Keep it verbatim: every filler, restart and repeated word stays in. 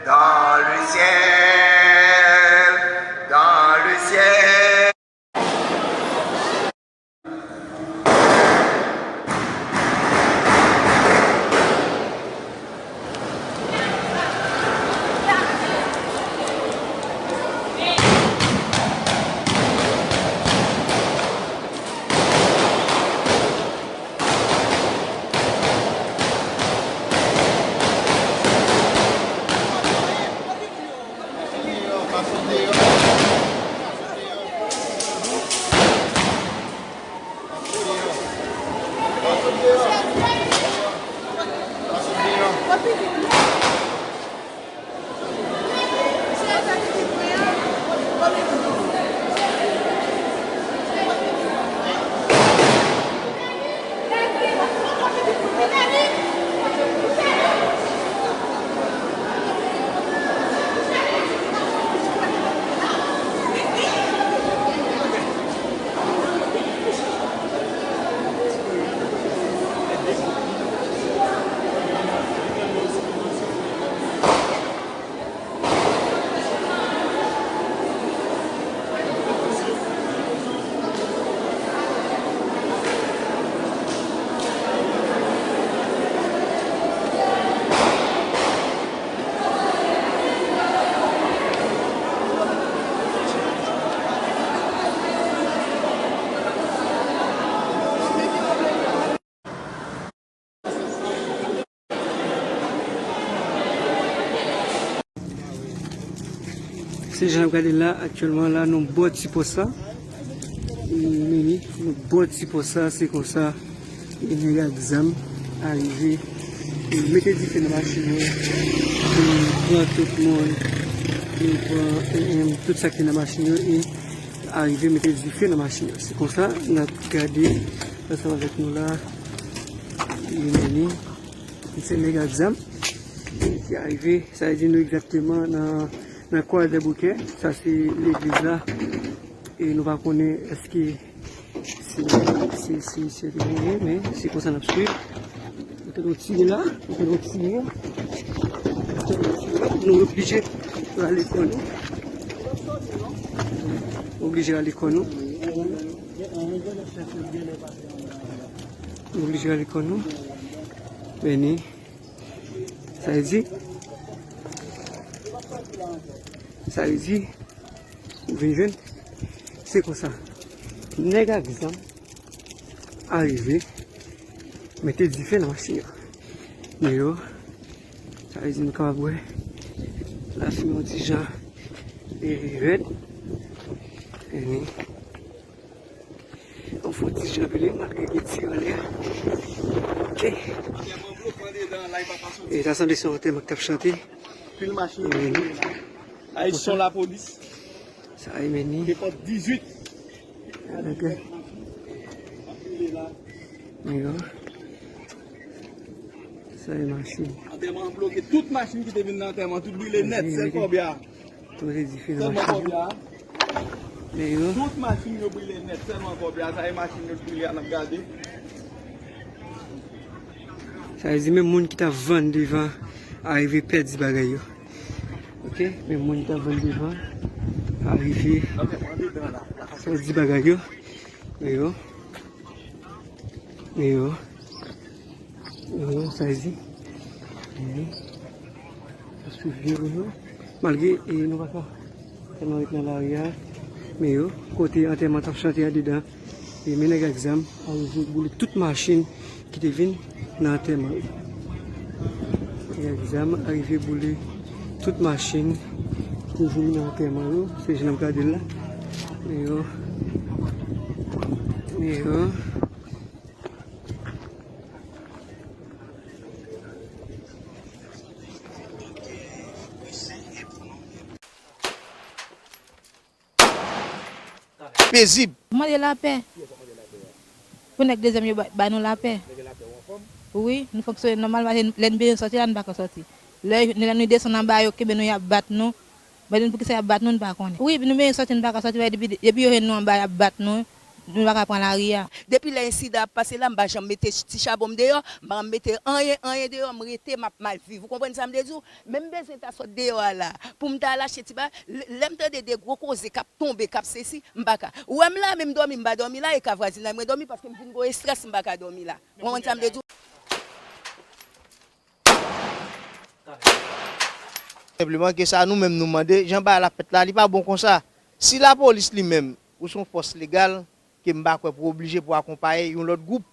Dans le ciel, dans le ciel. Se jan n ap gade l la, aktyèlman la, nou bò ti pòs la. Meni, nou bò ti pòs la, se konsa, e nèg ak zam arive, e mete dife nan machin yo, e pran tout moun, e pran, e, e, tout sa ki nan machin yo, e arive mete dife nan machin yo. Se konsa, n ap gade ansanm avèk nou la, e meni. Se nèg ak zam ki arive, sa vle di nou egzakteman nan, nan Kwadèboukè. Sa se legliz la. E nou pa konnen èske se, se, se, se li ye, men se konsa n ap swiv. Nou te nou tire la, nou te nou tire. Nou oblije rale kò nou. Nou oblije rale kò nou. Nou oblije rale kò nou. Meni. Sa vle di, sa vle di, ou vin jwenn, se konsa. Nèg ak zam arive, mete dife nan machin yo. Men yo, sa vle di nou kapab wè lafimen yon ti jan, e, rèd. Meni. Yon fon ti jan pile, malgre gen ti anlè. Ok. E sa sanble se yon antèman k t ap chante. Pil machin. Meni. Ay, son lapolis. Sa e meni. Depòt dizuit. Ok. Meni. Sa e machin. Antèman an bloke. Tout machin ki te vin nan antèman, tout brile nèt, sèl kòbya. Poze dife nan machin yo. Men yo. Tout machin yo brile nèt, sèlman kòbya, sa e machin yo brile a n ap gade. Sa vle di menm moun ki t ap vann devan arive pèdi bagay yo. Ok, menm moun ki t ap vann devan arive pèdi bagay yo. Men yo. Men yo. Yo, sa vle di. Yo. Sa swiv yo, yo. Malgre, e, nou pa ka tèlman ret nan lari a. Men yo, kote antèman t ap chante andedan. E men nèg ak zam arive boule tout machin ki te vin nan antèman yo. Nèg ak zam arive boule tout machin ki te vin nan antèman yo. Se jan n ap gade l la. Men yo. Men yo. pezib. Mande lapè. Pou nèg dezyèm yo ba, ba nou lapè. Wi, nou fonksyone nòmal, paske lè n bezwen sòti la, n pa ka sòti. Lè, lè nou desann anba, yo kenbe nou, y ap bat nou. Mande n poukisa y ap bat nou, n pa konnen. Wi, nou bezwen sòti, n pa ka sòti, paske depi, depi yo jwenn nou anba, y ap bat nou, nou pa ka pran lari a. Depi lè ensidan ap pase la, m pa janm mete ti chabon m deyò, m pa janm mete anyen, anyen deyò, m rete, m ap mal viv. Ou konprann sa m vle di w? Men m bezwen ta sot deyò a la pou m ta al achte ti bagay. Lè m tande de gwo koze k ap tonbe, k ap sesi, m pa ka. Ou wè m la, men m dòmi, m pa dòmi la, e ka vwazinay mwen dòmi paske m vin gon estrès, m pa ka dòmi la. Ou konprann sa m vle di w? Senpleman ke sa nou menm nou mande, jan bagay la fèt la, li pa bon konsa. Si lapolis li menm, ou se yon fòs legal, ke m pa kwè pou oblije pou akonpaye yon lòt gwoup,